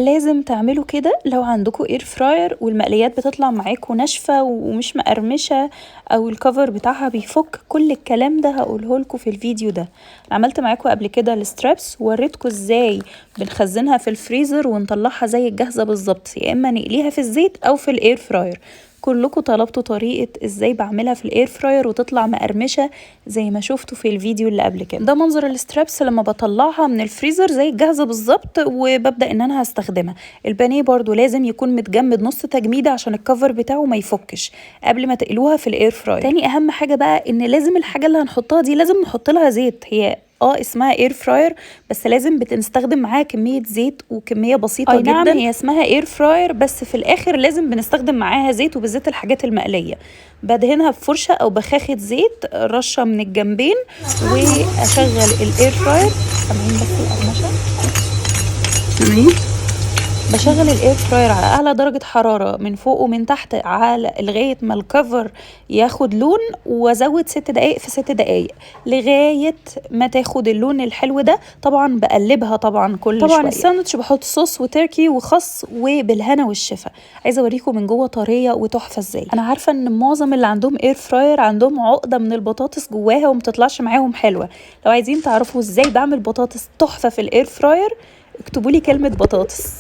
لازم تعملوا كده لو عندكم air fryer والمقليات بتطلع معاكم ناشفة ومش مقرمشه او ال cover بتاعها بيفك. كل الكلام ده هقوله لكم في الفيديو ده. عملت معاكم قبل كده ال strips ووريتكم ازاي بنخزنها في الفريزر ونطلعها زي الجاهزة بالظبط، يا اما نقليها في الزيت او في ال air fryer. كلكم طلبتوا طريقه ازاي بعملها في ال air fryer وتطلع مقرمشه زي ما شفتوا في الفيديو اللي قبل كده. ده منظر ال strips لما بطلعها من الفريزر زي الجاهزة بالظبط، وببدا ان انا هستخدمها. البانيه برضو لازم يكون متجمد نص تجميده عشان ال cover بتاعه ما يفكش قبل ما تقلوها في ال air fryer. تاني اهم حاجة بقى ان لازم الحاجة اللي هنحطها دي لازم نحط لها زيت. هي اسمها air fryer بس لازم بتستخدم معاها كمية زيت وكمية بسيطة جدا. نعم هي اسمها air fryer بس في الاخر لازم بنستخدم معاها زيت، وبالذات الحاجات المقليه. بدهنها بفرشه او بخاخه زيت رشه من الجنبين واشغل ال air fryer. سامعين بس القرمشه؟ تمام. بشغل ال air fryer على اعلى درجة حرارة من فوق ومن تحت على لغاية ما ال cover ياخد لون، وازود 6 دقايق في 6 دقايق لغاية ما تاخد اللون الحلو ده. طبعا بقلبها طبعا كل طبعا شوية. الساندوتش بحط صوص وتركي وخس وبالهنا والشفا. عايزة اوريكم من جوه طرية وتحفة ازاي. انا عارفة ان معظم اللي عندهم air fryer عندهم عقدة من البطاطس جواها ومتطلعش معاهم حلوة. لو عايزين تعرفوا ازاي بعمل بطاطس تحفة في ال air fryer اكتبوا لي كلمة بطاطس.